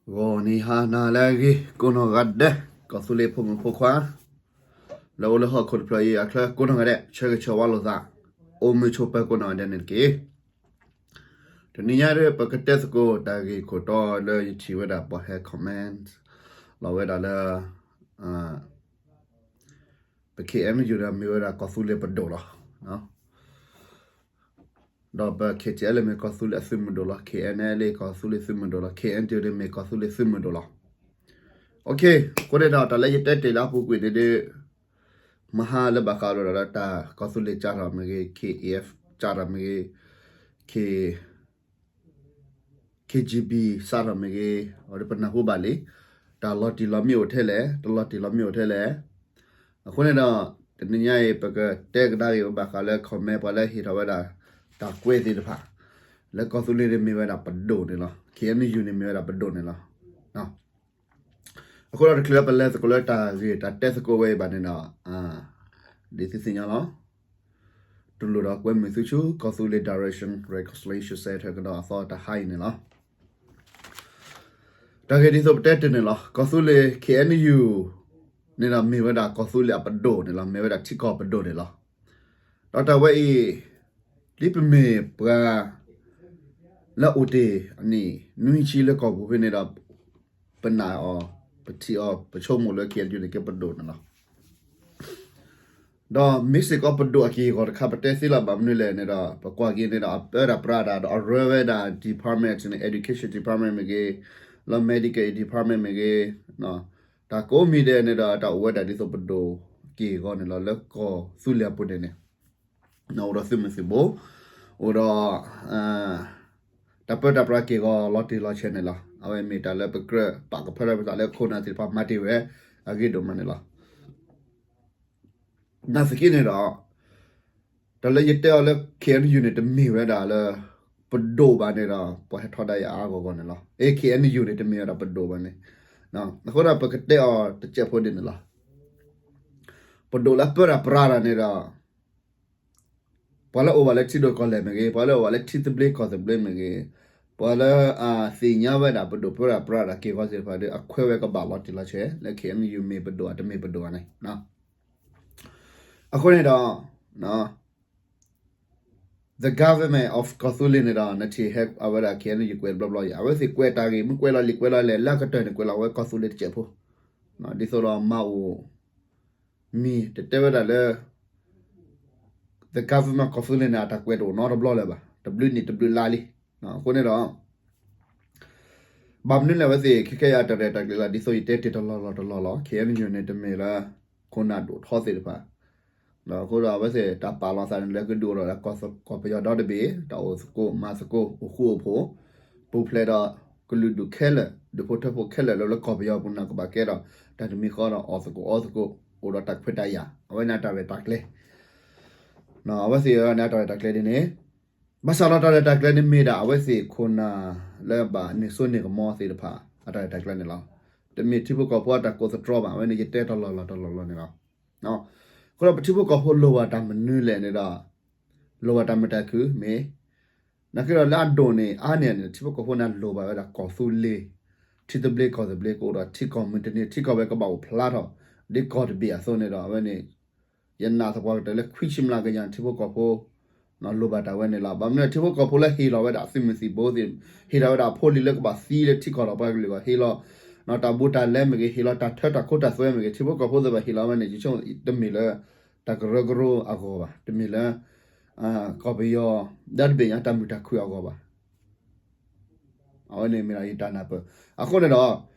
ဂီၤနံၤဟါနၤလၢအဂ့ၤ ကိးနီၢ်ဂၤဒဲး ကီၢ်သူလ့ၤဖိမုၣ်ဖိခွါ လၢအိၣ်လၢဟီၣ်ခိၣ်တဖျၢၣ်အံၤအချၢကိးနီၢ်ဂၤဒဲး ဆၢဂ့ၤဆၢဝါလိာ်သး အိၣ်မုာ်ဆိးပၢၤကိးနီၢ်ဂၤဒဲးန့ၣ်တက့ၢ်. တနံၤညါဒ်ပကတဲသကိးတၢ်ဂ့ၢ်ခိၣ်တီလၢယထံၣ်ဝဲဒၣ်ပှၤဟဲ comment လီၤဝဲဒၣ်လၢ ပ K N U ဒီးမ့ၢ်ဝဲဒၣ်ကီၢ်သူလ့ၤပဒိၣ်လီၤ. ဒီးပ K T L မ့ၢ်ကီၢ်သူလ့ၤအသုးမုၢ်ဒိၣ်လီၤ. K N L A ကီၢ်သူလ့ၤသုးမုၢ်ဒိၣ်လီၤ. K N D O န့ၣ်မ့ၢ်ကီၢ်သူလ့ၤသုးမုၢ်ဒိၣ်လီၤ. အဃိန့ၣ်ဒီး တၢ်လၢယတဲတ့ၢ်လၢအပူၤကွံာ်န့ၣ်ဒ် မဟါလၢဘၣ်ဃးဒီးတၢ်ကီၢ်သူလ့ၤကၢ်ထီၣ်မ့ၢ်ဂ့ၤ, K A F ကၢ်ထီၣ်မ့ၢ်ဂ့ၤ, K K G B စးထီၣ်မ့ၢ်ဂ့ၤ, အဝဲဒၣ်ပနၢ်ဟူဘၣ်လံ. တၢ်လီၤတံၢ်လီၤမ့ၢ်အိၣ်ထဲလဲၣ်, တလီၤတံၢ်လီၤမ့ၢ်အိၣ်ထဲလဲၣ်. အဃိန့ၣ်ဒီး တနံၤညါအံၤ ပကတဲကဒါက့ၤဝဲဘၣ်ဃးလၢ comment ပှၤလၢဟ့ၣ်ထီၣ်ဝဲဒၣ် တၢ်ကွဲးသ့ၣ်တဖၣ် လၢကီၢ်သူလ့ၤန့ၣ်မ့ၢ်ဝဲဒၣ်ပဒိၣ်န့ၣ်လီၤ. K N U န့ၣ်မ့ၢ်ဝဲဒၣ်ပဒိၣ်န့ၣ်လီၤ. အဃိဒီးတချုးလၢပလဲၤသကိးလၢတၢ်ဂ့ၢ်တၢ်တဲသကိးဝဲအံၤဘၣ်န့ၣ်ဒီး ဒ်သုသ့ၣ်ညါလီၤ. တူၢ်လိာ်ဒီးကွဲမုာ်သုဆူ ကီၢ်သူလ့ၤ Direction Reconciliation Center ကဒီးအသီတဟါအံၤန့ၣ်လီၤ. တၢ်ဂ့ၢ်ဒ်သိးပတဲတ့ၢ်န့ၣ်လီၤ. ကီၢ်သူလ့ၤ K N U န့ၣ်ဒီးမ့ၢ်ဝဲဒၣ်ကီၢ်သူလ့ၤအပဒိၣ်န့ၣ်လီၤ. မ့ၢ်ဝဲဒၣ်ထံကီၢ်ပဒိၣ်န့ၣ်လီၤ. ဒီးတၢ်ဝဲအံၤ ဒ်ပမ့ၢ်ပှၤ လၢအိၣ်တ့ၢ်အနံၣ် နွံဆံလၢကီၢ်ပူၤဖဲန့ၣ်ဒီး ပနာ်အီၤ ပထံၣ်အီၤ ပဆိကမိၣ်လၢ K N U န့ၣ်ကဲပဒိၣ်န့ၣ်လီၤ. ဒီးမ့ၢ်စ့ၢ်ကီးပဒိၣ်အက့ၢ်အဂီၤတခါ ပတဲသ့လီၤ. ဘၣ်မနုၤလဲၣ်န့ၣ်ဒီး ပကွၢ်က့ၤန့ၣ်ဒီး အပၢတၢ်ပြးတၢ်ဒီးအရၢဝဲဒၣ် department န့ၣ် education department မ့ၢ်ဂ့ၤ, လၢ medical department မ့ၢ်ဂ့ၤ, တၢ်ကိးမံၤဒဲးန့ၣ်ဒီး တၢ်အိၣ်ဝဲဒၣ်ဒ်သိးပဒိၣ်က့ၢ်အဂီၤန့ၣ်လီၤ. လၢကီၢ်သူလ့ၤအပူၤန့ၣ်န့ၣ် အိၣ်ဒီးသုးမုၢ်သံၣ်ဘိ, အိၣ်ဒီး တၢ်ပၢတၢ်ပြးက့ၢ်အဂီၤလီၤတံၢ်လီၤဆဲးန့ၣ်လီၤ. အဝဲမ့ၢ်တၢ်လၢပကြၢးပာ်ကဖၢလၢပသးလၢခိၣ်နၢ်သ့ၣ်တဖၣ်မၤတ့ၢ်ဝဲ အဂ့ၢ်ဒိၣ်မးန့ၣ်လီၤ. နာ်သက့န့ၣ်ဒီး တၢ်လၢယတဲအီၤလၢ K N U န့ၣ် တမ့ၢ်ဝဲဒၣ်လၢ ပဒိၣ်ဘၣ်န့ၣ်ဒီး ပှၤဟဲထီဒါယၤအါဂီၢ်ဂီၢ်န့ၣ်လီၤ. အ့ K N U န့ၣ် တမ့ၢ်ဝဲဒၣ်ပဒိၣ်ဘၣ်န့ၣ်, အဃိဒီးပကတဲအီၤတစဲးဖိဒ်န့ၣ်လီၤ. ပဒိၣ်လၢပၢတၢ်ပြးတၢ်န့ၣ်ဒီး ပှၤလၢအိၣ်ဘၣ်လၢထံဒိၣ်ကီၢ်လဲၢ်မ့ၢ်ဂ့ၤ, ပှၤလၢအိၣ်ဘၣ်လၢထံသဘျ့ကီၢ်သဘျ့မ့ၢ်ဂ့ၤ, ပှၤလၢသ့ၣ်ညါဝဲဒၣ်ပဒိၣ်ပၢတၢ်ပြးတၢ်က့ၢ်ဂီၤသ့ၣ်တဖၣ်ဒီး အခွဲးဝဲကဘၣ်လီၤတံၢ်လီၤဆဲး လၢ K N U မ့ၢ်ပဒိၣ်ဧါတမ့ၢ်ပဒိၣ်ဧါန့ၣ်. အဃိန့ၣ်ဒီး the government of ကီၢ်သူလ့ၤန့ၣ်ဒီး နထံၣ်ဟဲအဝဲဒၣ် K N U ကွဲးတဘျီဘျီအံၤ အဝဲသ့ၣ်ကွဲးတၢ်ဂ့ၢ်မ့ၢ်ကွဲးလီၤလံာ်ကွဲးလီၤလဲၣ် လၢအကတၢၢ်န့ၣ် ကွဲးလီၤဝဲကီၢ်သူလ့ၤတစဲးဖိ, ဒ်သိးဒီးမၤအိၣ် မံၤတတဲဝဲဒၣ်လၢ the government ကီၢ်သူလ့ၤန့ၣ် အတၢ်ကွဲးတအိၣ်နီတဘျီလၢၤဘၣ်, တဘျုးနံၣ်တဘျုးလါလံ. အဃိန့ၣ်ဒီး ဘၣ်မနုၤလဲၣ်အဝဲသ့ၣ် ခဲခဲအံၤအတၢ်ရဲၣ်တၢ်ကျဲၤလၢ ဒ်သိးယတဲတ့ၢ်တလီၢ်လီၢ်တလီၢ်လီၤ. K N U န့ၣ် တမ့ၢ်လၢ ခိၣ်နၢ်ဒိၣ်ထီသ့ၣ်တဖၣ်, အဃိဒီးအဝဲသ့ၣ်တၢ်ပာ်လီၤသးန့ၣ် လၢကဒုးအိၣ်ဒီးလၢကီၢ်ပယီၤဒီတဘ့ၣ်, တၢ်အိၣ်သကိးမၤသကိး အိၣ်ဃူအိၣ်ဖိး, ပူၤဖျဲးဒီးကလုာ်ဒူၣ်ခဲလၢာ်, ဒူၣ်ဖိထၢဖိခဲလၢာ်လၢ လၢကီၢ်ပယီၤပူၤန့ၣ် ကဘၣ်ကဲဒီး တၢ်တမံၤဃီဒီးအီၣ်သကိးအီသကိး, အိၣ်ဒီးတၢ်ခွဲးတၢ်ယာ်, အဝဲန့ၣ်အတၢ်ရဲၣ်တၢ်ကျဲၤ အဝဲသ့ၣ်အန့ၣ်အတၢ်ရဲၣ်တၢ်ကျဲၤဒ်န့ၣ်, ဘၣ်ဆၣ်ဒီးတၢ်ရဲၣ်တၢ်ကျဲၤန့ၣ်မ့ၢ်ဒၣ် အဝဲသ့ၣ်ခိၣ်နၢ်လၢဘၣ်န့ၢ်စိန့ၢ်ကမီၤသ့ၣ်တဖၣ် အတၢ်ရဲၣ်တၢ်ကျဲၤန့ၣ်လီၤ. တမ့ၢ်ထံဖိကီၢ်ဖိအတၢ်ကိးသတြီဘၣ်. အဝဲန့ၣ်ယတဲတလီၢ်လီၢ်တလီၢ်လီၢ်န့ၣ်လီၤ. အဃိဒီးပထံဖိကီၢ်ဖိလိၣ်ဘၣ်တၢ်မနုၤလဲၣ်န့ၣ်ဒီး လိၣ်ဘၣ်တၢ်မုာ်တၢ်ခုၣ်မ့ၢ် နာ်က့ဒီးလၢအဒိၣ်န့ၣ် အါန့ၢ်န့ၣ် ထံဖိကီၢ်ဖိန့ၣ်လိၣ်ဘၣ်ဝဲဒၣ်ကီၢ်သူလ့ၤ, ထံသဘျ့ကီၢ်သဘျ့ကအိၣ်ဒီးထံကီၢ်မုၢ်တနံၤ ထံကီၢ်ဝဲကဘၣ်အိၣ်ဖျါထီၣ် ဒ်ကီၢ်တဘ့ၣ်အသိးန့ၣ်ဒီး အဝဲန့ၣ် ယနာ်သပှၢ်ကတၢၢ်လၢခွံဆံမျးကယၤထံဖိကီၢ်ဖိ လိၣ်ဘၣ်တၢ်ဝဲန့ၣ်လီၤ. ဘၣ်မနုၤလဲၣ် ထံဖိကီၢ်ဖိလၢဟ့ၣ်လီၤဝဲဒၣ်သုးမုၢ်သံၣ်ဘိသ့ၣ်, ဟ့ၣ်လီၤဝဲဒၣ်အဖိလံၤလၢကဘၣ်သံလၢထံကီၢ်ဒီးပှၤကလုာ်အဂီၢ်, ဟ့ၣ်လီၤ တၢ်ဘူးတၢ်လဲမ့ၢ်ဂ့ၤ, ဟ့ၣ်လီၤတၢ်ထၢတၢ်ခိတၢ်သွဲမ့ၢ်ဂ့ၤ, ထံဖိကီၢ်ဖိသ့ၣ်တဖၣ်ဟ့ၣ်လီၤဝဲန့ၣ် ယဆိကမိၣ်တမ့ၢ်လၢ တၢ်ကရၢကရိအဂီၢ်ဘၣ်, တမ့ၢ်လၢ ကီၢ်ပယီၤ ဒီတဘ့ၣ်ညါတၢ်မုာ်တၢ်ခုၣ်အဂီၢ်ဘၣ်. အဝဲန့ၣ်မ့ၢ်ဒၣ်ယတၢ်နၢ်ပၢၢ်. အဃိန့ၣ်ဒီး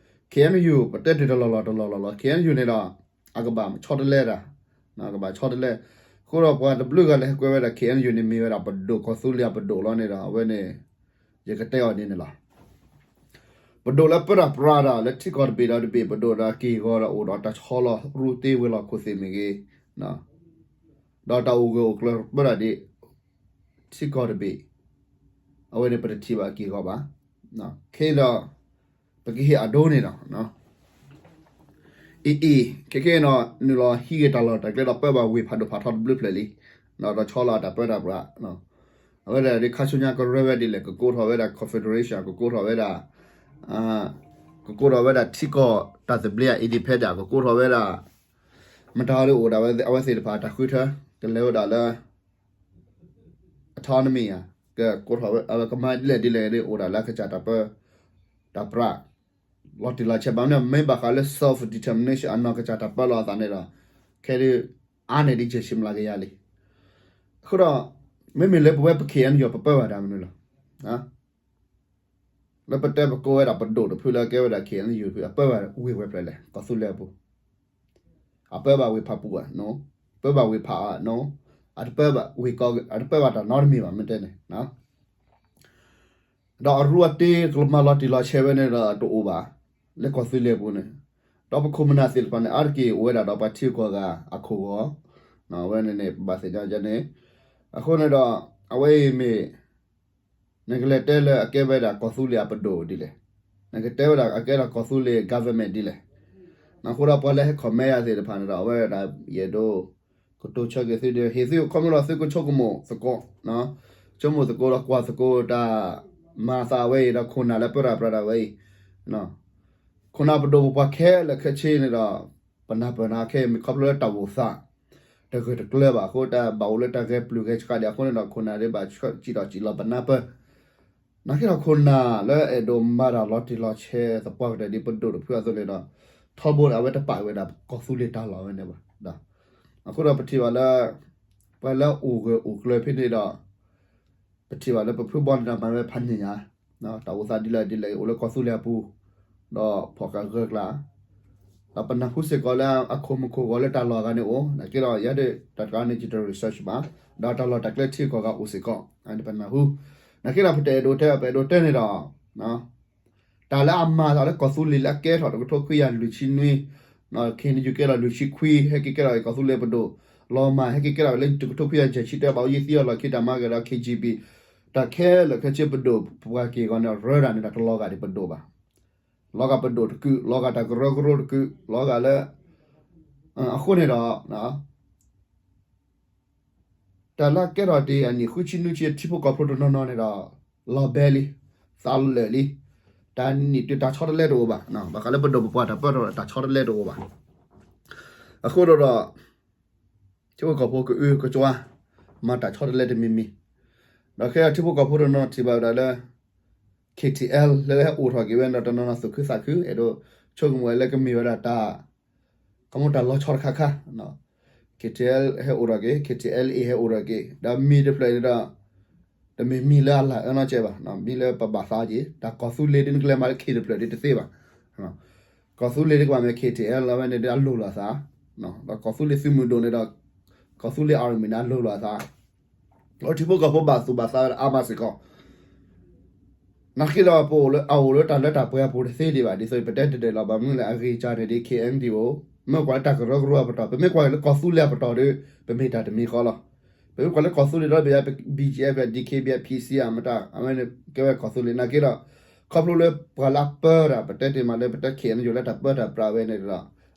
K N U ပတဲတ့ၢ်တလီၢ်လီၢ်တလီၢ်လီၢ်လီၤ. K N U န့ၣ်ဒီး အကဘၣ်ဆီတလဲတၢ်, ကဘၣ်ဆီတလဲ. အဃိဒီးပှၤတဘျုးဂၤလၢဟဲကွဲးဝဲဒၣ် K N U န့ၣ် မ့ၢ်ဝဲဒၣ်ပဒိၣ် ကီၢ်သူလ့ၤအပဒိၣ်လီၤန့ၣ်ဒီး အဝဲန့ၣ် ယကတဲအီၤဒ်န့ၣ်လီၤ. ပဒိၣ်လၢပၢတၢ်ပြးတၢ်လၢထံကီၢ်တဘ့ၣ်ဒီးတဘ့ၣ် ပဒိၣ်ဒီးက့ၢ်ဂီၤဒီးအိၣ်ဒီးတၢ်ဆီလီၤရူသ့ဝ့ၤလီၢ်ခိၣ်သ့ၣ်မ့ၢ်ဂ့ၤ, ဒီးတၢ်အိၣ်ဂၢၢ်အိၣ်ကျၢၤပၢတၢ်ဒ် ထံကီၢ်တဘ့ၣ်, အဝဲန့ၣ်ပတထံၣ်ဘၣ်က့ၢ်ဂီၤဘၣ်. ခဲဒီး ပကဟ့ၣ်အဒိန့ၣ်ဒီး အံၤအံၤ ခဲခဲအံၤဒီး နုာ်လီၤဟံးက့ၤတၢ်လီၢ်တၢ်ကျဲဒီးပၢဘၣ်ဝ့ၢ်ဖးဒိၣ်ဖးထီတဘျုးဖျၢၣ်လံ, ဒီးဆီလီၤအတၢ်ပၢတၢ်ပြး, အဝဲဒၣ်ဒ်ခါဆူညါကရၢဝဲဒ်လဲၣ် ကကိးထီၣ်ဝဲဒၣ် confederation ကကိးထီၣ်ဝဲဒၣ် ကကိးထီၣ်ဝဲဒၣ်ထံကီၢ်တၢ်သဘျ့ independent ကကိးထီၣ်ဝဲဒၣ် မတၤဒ်အိၣ်ဒၣ်ဝဲ အဝဲသ့ၣ်တဖၣ်တၢ်ဃုထၢ ကလဲၤဝဲဒၣ်လၢ autonomy ဧါ, ကကိးထီၣ်ဝဲ ကမၤဒ်လဲၣ်ဒ်လဲၣ်ဒ်အိၣ်ဒၣ်လၢအကစၢ်တၢ်ပၢ တၢ်ပြး လီၤတံၢ်လီၤဆဲး ဘၣ်မနုၤမ့ၢ်ဘၣ်ဃးလၢ self determination အနီၢ်ကစၢ်တၢ်ပၢလီၤအသးန့ၣ်ဒီး ခဲဒုး အါန့ၢ်ဒ်ယဲၢ်ဆံမျးကယၤလံ. အဃိဒီး မ့မ့ၢ်လၢပဝဲပ K N U ပပၢဝဲဒၣ်မနုၤလီၤ. လၢပတဲပကိးဝဲဒၣ်ပဒိၣ်တဖုလၢကဲဝဲဒၣ် K N U ဖု အပၢဘၣ်ဝ့ၢ်ဝဲဖျၢၣ်လဲၣ် ကီၢ်သူလ့ၤအပူၤ, အပၢဘၣ်ဝ့ၢ်ဖးပူၤဧါ, ပၢဘၣ်ဝ့ၢ်ဖးအါ, အတပၢဘၣ်ဝ့ၢ်ကီ, အတပၢဘၣ်တၢ်နီတမံၤဘၣ် မ့ၢ်တဲန့ၣ် ဒီးအရူအတ့ကမၤလီၤတံၢ်လီၤဆဲးဝဲန့ၣ်ဒီးတအိၣ်ဘၣ် လၢကီၢ်သူလ့ၤအပူၤန့ၣ်, ဒီးပခိၣ်ပနၢ်သ့ၣ်တဖၣ်န့ၣ် အါတက့ၢ်အိၣ်ဝဲဒၣ်ဒီးပှၤထံဂုၤကီၢ်ဂၤအခိၣ်ဂီၤ, အဝဲန့ၣ်န့ၣ် ပဘၣ်သ့ၣ်ညါန့ၣ်, အဃိန့ၣ်ဒီး အဝဲအံၤမ့ၢ် နကလဲၤတဲလၢအကဲဝဲဒၣ်ကီၢ်သူလ့ၤအပဒိၣ်ဒ်လဲၣ်, နကတဲဝဲဒၣ်အကဲဒၣ်ကီၢ်သူလ့ၤ government ဒ်လဲၣ်. အဃိဒီးပှၤလၢဟဲ comment ယၤသ့ၣ်တဖၣ်န့ၣ်ဒီး အဝဲဒၣ်ယအဲၣ်ဒိး ကတိၤဆၢက့ၤသုဒီး ဟ့ၣ်သုခီဖျိဒီးသုကဆိကမိၣ်သကိး, ဆိကမိၣ်သကိးဒီးကွၢ်သကိးတၢ်မၤအသးဝဲအံၤဒီး ခိၣ်နၢ်လၢပၢတၢ်ပြးဒၣ်ဝဲအံၤ, ခိၣ်နၢ်ပဒိၣ်ပပှၤခဲလၢာ်ခဲဆ့န့ၣ်ဒီး ပနၢ်ပၢၢ်နၤခဲအံၤ မ့ၢ်ခီဖျိလၢတၢ်အိၣ်သး တဂၢၢ်တကျၢၤဘၣ်အဃိ တၢ်ဘၣ်အိၣ်လၢတၢ်ဂဲၤပျုၢ်ဂဲၤဆှးဒံးအဃိန့ၣ်ဒီး ခိၣ်နၢ်ဒ်ဘၣ်စံၣ်ထီၣ်စံၣ်လီၤပနၢ်ပၢၢ် နာ်က့ဒီးခိၣ်နၢ်လၢအဲၣ်ဒိးမၤတၢ်လီၤတံၢ်လီၤဆဲးသပှၢ်ကတၢၢ်ဒ်ပဒိၣ်တဖုအသိးန့ၣ်ဒီး ထီဘိအဝဲတပာ်ဝဲဒၣ်ကီၢ်သူလ့ၤတၢ်လီၢ်ဝဲန့ၣ်ဘၣ်. အဃိဒီးပထံၣ်ဘၣ်လၢ ပှၤလၢအိၣ်ဂၢၢ်အိၣ်ကျၢၤဖဲန့ၣ်ဒီး ပထံၣ်ဘၣ်လၢပဖုဘီန့ၣ်ဒီးမၤဝဲဖးန့ၣ်ညါ တၢ်အိၣ်သးဒ်လဲၣ်ဒ်လဲၣ်အိၣ်လၢကီၢ်သူလ့ၤအပူၤ ဒီးဖီၣ်ဃာ်ဂၢၢ်ကျၢၤ ဒီးပနၢ်ဟူစ့ၢ်ကီးလၢအခိၣ်မူခိၣ်ဂီၤလၢတၢ်လီၢ်အဂၤန့ၣ်အိၣ် နာ်က့ဒီးယဲဒၣ်တၢ်တခါန့ၣ် ယတ research ဘၣ် ဒီးတၢ်လီၢ်တၢ်ကျဲထံဂုၤကီၢ်ဂၤအိၣ်စ့ၢ်ကီး ပနၢ်ဟူ နာ်က့ဒီးပတအဲၣ်ဒိးတဲ ပအဲၣ်ဒိးတဲန့ၣ်ဒီး တၢ်လၢအမၤအသးလၢကီၢ်သူလ့ၤလၢအကဲထီၣ်တကထိခွံကယၤလွံၢ်ဆံနွံ ခဲအံၤန့ၣ် ယကဲထီၣ်လွံၢ်ဆံခွံ ဟဲက့ၤကဲထီၣ်ကီၢ်သူလ့ၤပဒိၣ် လီၤမၢ် ဟဲက့ၤကဲထီၣ်လၢတကထိခွံကယၤယဲၢ်ဆံတၢ ဘၣ်အိၣ်ယံၤသံအီၤလီၢ်ခံတၢ်မၤဂ့ၤဒီး K G B တၢ်ခဲလၢာ်ခဲဆ့ပဒိၣ်ပှၤက့ၤအဂီၢ်န့ၣ် ရၢဒၣ်န့ၣ်ဒီးတလီၤဂာ်ဒံးပဒိၣ်ဘၣ်. လီၤဂာ်ပဒိၣ်တကုာ် လီၤဂာ်တၢ်ကရၢကရိတကုာ် လီၤဂာ်လၢ အဃိန့ၣ်ဒီး တၢ်လၢကဲထီၣ်တ့ၢ်အနံၣ်ဃုဆံနွံဆံထံဖိကီၢ်ဖိတနီၤနီၤန့ၣ်ဒီး လီၤဘဲလံ သးလၢာ်လံ တၢ်နံၣ်တုၤတၢ်ဆီတလဲတအိၣ်ဘၣ်. ဘၣ်ဃးလၢပဒိၣ်ပပှၢ်တၢ်ပၢတၢ်ဆီတလဲတအိၣ်ဘၣ်. အဃိဒီး ထံဖိကီၢ်ဖိကအုကစွါ မၤတၢ်ဆီတလဲတမံၤမံၤ ဒီးခဲအံၤထံဖိကီၢ်ဖိတနီၤထံၣ်ဘၣ်ဝဲဒၣ်လၢ K T L လၢဟဲအိၣ်ထီၣ်က့ၤဝဲဒီးတနီၤနီၤသူၣ်ခုသးခု အဲၣ်ဒိးဆိကမိၣ်ဝဲလၢကမ့ၢ်ဝဲဒၣ်တၢ် ကမူတၢ်လီၤဆီတခါခါ K T L ဟဲအိၣ်ထီၣ်က့ၤ K T L A ဟဲအိၣ်ထီၣ်က့ၤ ဒီးမံၤတဖျၢၣ်န့ၣ်ဒီး တမ့ၢ်မံၤလၢအလၢအၢနီတစဲးဘၣ် မံၤလၢပဘၣ်သးက့ၤ တၢ်ကီၢ်သူလ့ၤဒ်နကလဲၤမၤလၢ K တဖျၢၣ်ဒ်တသ့ဘၣ်. ကီၢ်သူလ့ၤဒ်ကဘၣ်မ့ၢ် K T L လီၤဝဲန့ၣ်ဒီးအလိၤလိာ်အသး ဒီးကီၢ်သူလ့ၤသုးမုၢ်ဒိၣ်န့ၣ်ဒီး ကီၢ်သူလ့ၤ army န့ၣ်အလိၤလိာ်အသး ဒီးထံဖိကီၢ်ဖိဘၣ်သူၣ်ဘၣ်သးဝဲဒၣ်အါမးစ့ၢ်ကီး နာ်က့ဒီးပအိၣ်လၢအအိၣ်လၢတၢ်လၢတၢ်ပှဲၤအပူၤတသ့ဒံးဘၣ် ဒ်သိးပတဲတဒၢးလီၤ ဘၣ်မနုၤလဲၣ် အဂ့ၢ်ကၢန့ၣ်ဒ် K N D O မ့ၢ်ကွၢ်လၢတၢ်ကရၢကရိအပတီၢ် ပမ့ၢ်ကွၢ်လၢကီၢ်သူလ့ၤအပတီၢ်ဒီး ပမ့ၢ်တၢ်တမံၤဃီလီၤ. ပမ့ၢ်ကွၢ်လၢကီၢ်သူလ့ၤဒီး ပယါ B G F ယါ D K B ယါ P C ယါ မတၤ အဝဲန့ၣ်ကဲဝဲကီၢ်သူလ့ၤ နာ်က့ဒီး ခီဖျိလၢပှၤလၢအပၢတၢ် ပတဲတ့ၢ်မးလၢပတဲ K N U လၢတၢ်ပၢတၢ်ပြးဝဲန့ၣ်ဒီး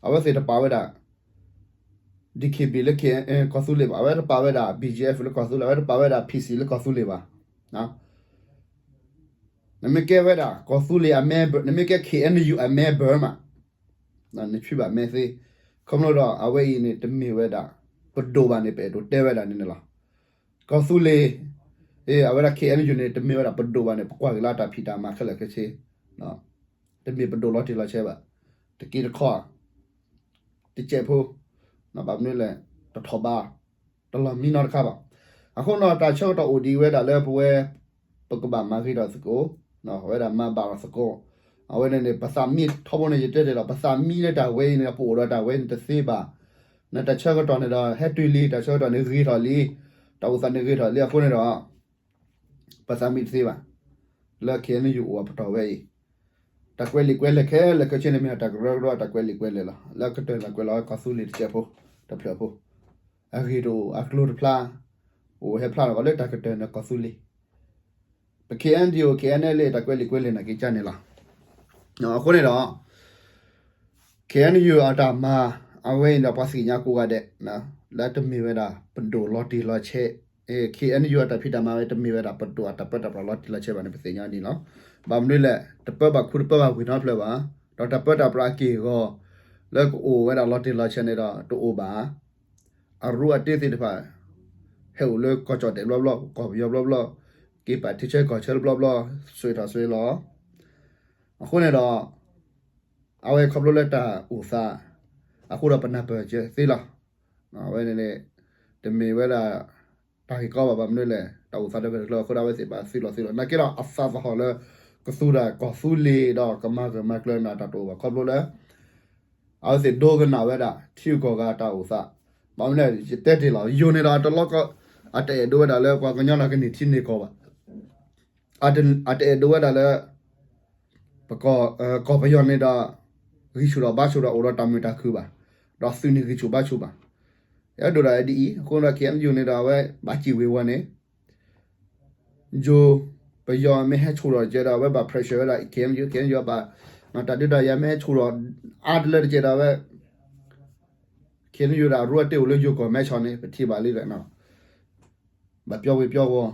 အဝဲသ့ၣ်တပာ်ဝဲဒၣ် D K B လၢ K ကီၢ်သူလ့ၤဘၣ် အဝဲတပာ်ဝဲဒၣ် B G F လၢကီၢ်သူလ့ၤ အဝဲတပာ်ဝဲဒၣ် P C လၢကီၢ်သူလ့ၤဘၣ်. နမ့ၢ်ကဲဝဲဒၣ် ကီၢ်သူလ့ၤအ member နမ့ၢ်ကဲ K N U အ member မး နဖံးဘၣ်မဲသ့ ခီဖျိဒီးအဝဲအံၤန့ၣ် တမ့ၢ်ဝဲဒၣ် ပဒိၣ်ဘၣ်န့ၣ် ပအဲၣ်ဒိးတဲဝဲဒၣ်န့ၣ်န့ၣ်လီၤ. ကီၢ်သူလ့ၤ အဝဲဒၣ် K N U န့ၣ် တမ့ၢ်ဝဲဒၣ်ပဒိၣ်ဘၣ်န့ၣ် ပကွၢ်က့ၤလၢတၢ်ဖံးတၢ်မၤခဲလၢာ်ခဲဆ့ တမ့ၢ်ပဒိၣ်လီၤတံၢ်လီၤဆဲးဘၣ်. တက့တခီ တစဲးဖိ ဘၣ်မနုၤလဲၣ် တထီၣ်ဘး တလီၤမံနီတခါဘၣ်. အဃိန့ၣ် တၢ်ဆၢကတီၢ်အိၣ်ဒံးဝဲဒၣ်လၢပဝဲ ပကဘၣ်မၤဂ့ၤထီၣ်သကိး အဝဲဒၣ်မၤဘၣ်ထီၣ်သကိး အဝဲန့ၣ်န့ၣ် ပသးမံထီဘိန့ၣ် ယတဲတ့ၢ်လီၤ ပသးမံလၢတၢ်ဝဲအံၤန့ၣ် ပအိၣ်ဒီးတၢ်ဝဲန့ၣ်တသ့ဘၣ်. နတၢ်ဆၢကတီၢ်န့ၣ်ဒီး ဟဲတုၤလံ တၢ်ဆၢကတီၢ်န့ၣ်ဂ့ၤထီၣ်လံ တၢ်အိၣ်သးန့ၣ်ဂ့ၤထီၣ်လံ အဃိန့ၣ်ဒီး ပသးမံတသ့ဘၣ် လၢ K N U အိၣ်အပတီၢ်ဝဲအံၤ တၢ်ကွဲးလံာ်ကွဲးလဲၢ်ခဲလၢာ်ခဲဆ့န့ၣ်မ့ၢ်တၢ်ကရၢကရိတၢ်ကွဲးလံာ်ကွဲးလဲၢ်လီၤ. လၢကတၢၢ်န့ၣ်ကွဲးလီၤဝဲကီၢ်သူလ့ၤတစဲးဖိ တဖျၢၣ်ဖိ အဂ့ၢ်တအိၣ် အကျိၤတဖျါ အိၣ်ဟဲဖျါထီၣ်ကီးလၢတၢ်ကတၢၢ်န့ၣ်ကီၢ်သူလ့ၤ ပ K N D O K N L A တၢ်ကွဲးလံာ်ကွဲးလဲၢ်နာ်က့ကန့ၣ်လီၤ. အဃိန့ၣ်ဒီး K N U အတၢ်မၤ အဝဲအံၤဒီးပှၤသ့ၣ်ညါကိးဂၤဒဲး လၢတမ့ၢ်ဝဲဒၣ်ပဒိၣ်လီၤတံၢ်လီၤဆဲး K N U အတၢ်ဖံးတၢ်မၤဝဲတမ့ၢ်ဝဲဒၣ်ပဒိၣ်အတၢ်ပၢတၢ်ပြးလီၤတံၢ်လီၤဆဲးဘၣ်န့ၣ် ပသ့ၣ်ညါဒ်န့ၣ်လီၤ. ဘၣ်မနုၤလဲၣ် တပၢဘၣ်ခူတပၢဘၣ်ဝ့ၢ်နီတဖျၢၣ်ဘၣ်. ဒီးတၢ်ပၢတၢ်ပြးအက့ၢ်အဂီၤ လၢကအိၣ်ဝဲဒၣ်လီၤတံၢ်လီၤဆဲးန့ၣ်ဒီးတအိၣ်ဘၣ်. အရူအတ့သ့ၣ်တဖၣ် ဟဲအိၣ်လၢကီၢ်ကၠီၣ်တဲာ်ဘျီဘျီ ကီၢ်ပယီၤဘျီဘျီ က့ၤပာ်ထံဆၢကီၢ်ဆၢဘျီဘျီ စွ့ၤထီၣ်စွ့ၤလီၤ. အဃိန့ၣ်ဒီး အဝဲခီဖျိလၢတၢ်အိၣ်သး အဃိဒီးပနၢ်ပၢၢ်ကဲသ့လီၤ. အဝဲန့ၣ်န့ၣ် တမ့ၢ်ဝဲဒၣ် တၢ်ဂ့ၢ်ကီဘၣ် ဘၣ်မနုၤလဲၣ် တၢ်အိၣ်သးတဂၢၢ်တကျၢၤအဃိဒီး အဝဲသ့ၣ်ဘၣ်သုးလီၤသုးလီၤ နာ်က့ဒီးအသးသဟီၣ်လၢ ကသူတၢ်ကီၢ်သူလ့ၤဒီး ကမၤဂၢၢ်မၤကျၢၤန့ၣ် တၢ်တအိၣ်ဘၣ်ခီဖျိလၢ အဝဲသ့ၣ်ဒိကနၣ်ဝဲဒၣ် ထံဂုၤကီၢ်ဂၤတၢ်အိၣ်သး, ဘၣ်မနုၤလဲၣ် ယတဲတ့ၢ်လီၤ ယိၤန့ၣ်ဒီးတလီကီ အတအဲၣ်ဒိးဝဲဒၣ်လၢပှၤကညီတၢ်ကန့ၢ်ထံန့ၢ်ကီၢ်ဘၣ်. အတအဲၣ်ဒိးဝဲဒၣ်လၢ ပကီၢ်ပယီၤန့ၣ်ဒီး ဂံၢ်ဆူၣ်ဒီးဘါဆူၣ်ဒီးအိၣ်ဒီးတၢ်မုာ်တၢ်ခုၣ်ဘၣ်, ဒီးသုးန့ၣ်ဂံၢ်ဆူၣ်ဘါဆူၣ်ဘၣ်. အဲၣ်ဒိးဒၣ်ဝဲဒ်အံၤ အဃိဒီး KNU န့ၣ်ဒီးအဝဲဘၣ်စံၣ်ဝ့ၤဝီၤန့ၣ် ယိၤ ပယီၤမ့ၢ်ဟဲဆူၣ်ထီၣ်တကဲဒီး အဝဲဘၣ် pressure ဝဲဒၣ် KNU, KNU ဘၣ် တၢ်ဒုးတၢ်ယၤမ့ၢ်ဟဲဆူၣ်ထီၣ်အါတလၢတကဲဒီး အဝဲ KNU ဒၣ်ရူအတ့ၢ်အိၣ်လၢယိၤကီၢ်မဲဆီးန့ၣ် ပထံၣ်ဘၣ်လံဒီး ဘၣ်ပျီဝ့ၤပျီဝီၤ,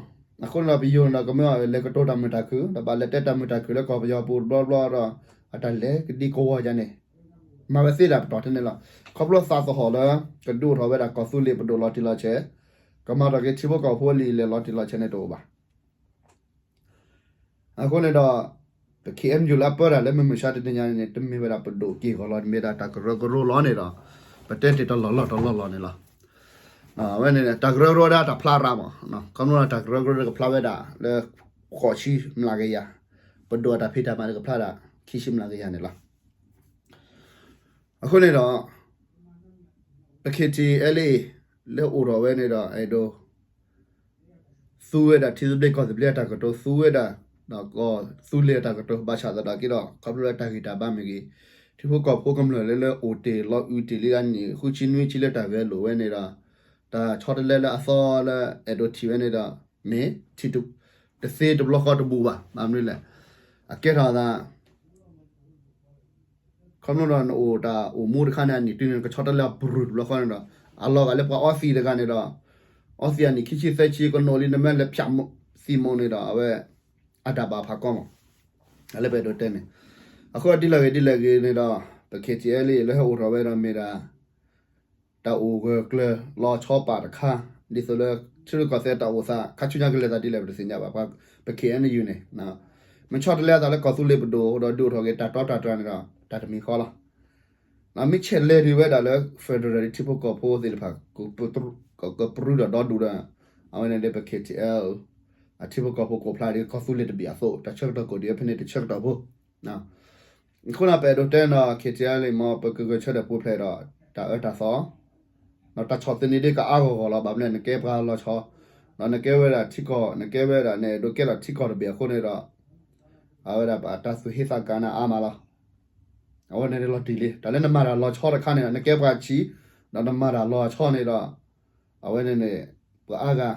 အဃိန့ၣ်ဒီးပယိၤန့ၣ်ဒီးကမ့ၢ်လဲၤကတိၤတၢ်မုာ်တၢ်ခုၣ် ဒီးဘၣ်လဲၤတဲတၢ်မုာ်တၢ်ခုၣ်လၢကီၢ်ပယီၤပူၤတဘျီဘျီဒီး အတၢ်လဲၤကဒံကဝီၤယၤန့ၣ် မၤဝဲသ့ဒၣ်ပတီၢ်ထဲန့ၣ်လီၤ. ခီဖျိသးသဟီၣ်လၢကဒုးအိၣ်ထီၣ်ဝဲဒၣ်ကီၢ်သူလ့ၤပဒိၣ်လီၤတံၢ်လီၤဆဲး, ကမၤထီၣ်က့ၤထံဖိကီၢ်ဖိအလံာ်လဲၢ်လီၤတံၢ်လီၤဆဲးန့ၣ်တအိၣ်ဘၣ်. အဃိန့ၣ်ဒီး ပ KNU လၢအပၢတၢ်လၢမုၢ်မဆါတနံၤညါန့ၣ် တမ့ၢ်ဝဲဒၣ်ပဒိၣ်က့ၢ်ဂီၤလီၤ မ့ၢ်ဒၣ်တၢ်ကရၢကရိလီၤန့ၣ်ဒီး ပတဲတ့ၢ်တလီၢ်လီၢ်တလီၢ်လီၢ်န့ၣ်လီၤ. အဝဲန့ၣ် တၢ်ကရၢကရိဒၣ်တၢ်ဖျါရၣ်မး, ခီဖျိတၢ်ကရၢကရိကဖျါဝဲဒၣ်လၢ ဃိးဆံမျးကယၤ, ပဒိၣ်အတၢ်ဖံးတၢ်မၤကဖျါဒၣ် ခံဆံမျးကယၤန့ၣ်လီၤ. အဃိန့ၣ်ဒီး ပ KTLA လၢအိၣ်ထီၣ်ဝဲန့ၣ်ဒီး အဲၣ်ဒိး သူဝဲဒၣ်ထံသဘျ့ကီၢ်သဘျ့အတၢ်ကတိၤ သူဝဲဒၣ် ကီၢ်သူလ့ၤအတၢ်ကတိၤ ဘၣ်ဆၣ်သနာ်က့ဒီး ခီဖျိလၢတၢ်ဂံၢ်တၢ်ဘါမ့ၢ်ဂ့ၤ, ထံဖိကီၢ်ဖိကမျၢၢ်လၢလၢအိၣ်တ့ၢ်လီၤအုးတ့ၢ်လံအနံၣ်ဃုဆံနွံဆံလၢတၢ်ဂဲၤလိာ်ဝဲန့ၣ်ဒီး တၢ်ဆီတလဲလၢအသီလၢအဲၣ်ဒိးထံၣ်ဝဲန့ၣ်ဒီး မ့ၢ်ထံၣ် တသ့တဘျီဃီတဘူးဘၣ် ဘၣ်မနုၤလဲၣ် အကဲထီၣ်အသး ခီဖျိဒီးနအိၣ်တၢ်အိၣ်မူတခါန့ၣ် အနံၣ်တုၤန့ၣ် ကဆီတလဲအပရူၢ်တဘျီဃီန့ၣ်ဒီး အလီၤဂာ်လၢပှၤအီသံးတဂၤန့ၣ်ဒီး အီသံးအနံၣ်ခံဆံသၢဆံ ကနိးလံနမ့ၢ်လဲၤဖၠးသံးမိၢ်န့ၣ်ဒီး အဝဲ အတၢ်ဘၣ်ဖးကီမး လၢပအဲၣ်ဒိးတဲန့ၣ် အဃိဒ်လဲၣ်ဂ့ၤဒ်လဲၣ်ဂ့ၤန့ၣ်ဒီး ပ KTLA လၢဟဲအိၣ်ထီၣ်ဝဲဒီးမ့ၢ်ဒၣ် တၢ်အိၣ်ဂၢၢ်ကျၢၤလီၤဆီပာ်တခါ ဒ်သိးလၢ ထံရူၢ်ကီၢ်သဲးတၢ်အိၣ်သး ခါဆူညါကလဲၤသးဒ်လဲၣ် ပတသ့ၣ်ညါဘၣ် ပ K N U န့ၣ် မ့ၢ်ဆီတလဲအသးလၢကီၢ်သူလ့ၤပဒိၣ်ဒီးဒုးအိၣ်ထီၣ်က့ၤတၢ်တီတၢ်တြၢ်န့ၣ်ဒီး တၢ်တမံၤဃီလီၤ. မ့ၢ်ဆဲးလဲၤဒုးဝဲဒၣ်လၢ federal ထံဖိကီၢ်ဖိသ့ၣ်တဖၣ် ကပြုၢ်ဒီးဒီဒူၣ်ဒီး အဝဲန့ၣ်ဒီးပ K T L အထံဖိကီၢ်ဖိကိးဖျါဒ်ကီၢ်သူလ့ၤတဘ့ၣ်အသိး တၢ်ဆၢကတီၢ်ကိးဒံးဝဲဖဲန့ၣ်တဆၢကတီၢ်ဖိ အဃိန့ၣ် ပအဲၣ်ဒိးတဲန့ၣ် K T L မ့ၢ်ပကဂဲၤဆၢထၢၣ်ပူၤဖျဲးဒီး တၢ်အၢတၢ်သီ ဒီးတၢ်ဆီၣ်သနံးဒ်ကအါဂီၢ်ဂီၢ်လီၤ. ဘၣ်မနုၤလဲၣ် နကဲပှၤလီၤဆီ ဒီးနကဲဝဲဒၣ်ထံကီၢ် နကဲဝဲဒၣ် နအဲၣ်ဒိးကဲထီၣ်ထံကီၢ်တဘ့ၣ်အဃိန့ၣ်ဒီး အဝဲဒၣ်တၢ်သူၣ်ဟ့သးကါန့ၣ်အါမးလီၤ. အဝဲန့ၣ်လီၤတံၢ်လံ တၢ်လၢနမၤတၢ်လီၤဆီတခါန့ၣ်ဒီး နကဲပှၤဆံး ဒီးနမၤတၢ်လီၤဆီန့ၣ်ဒီး အဝဲန့ၣ်န့ၣ် ပှၤအါဂၤ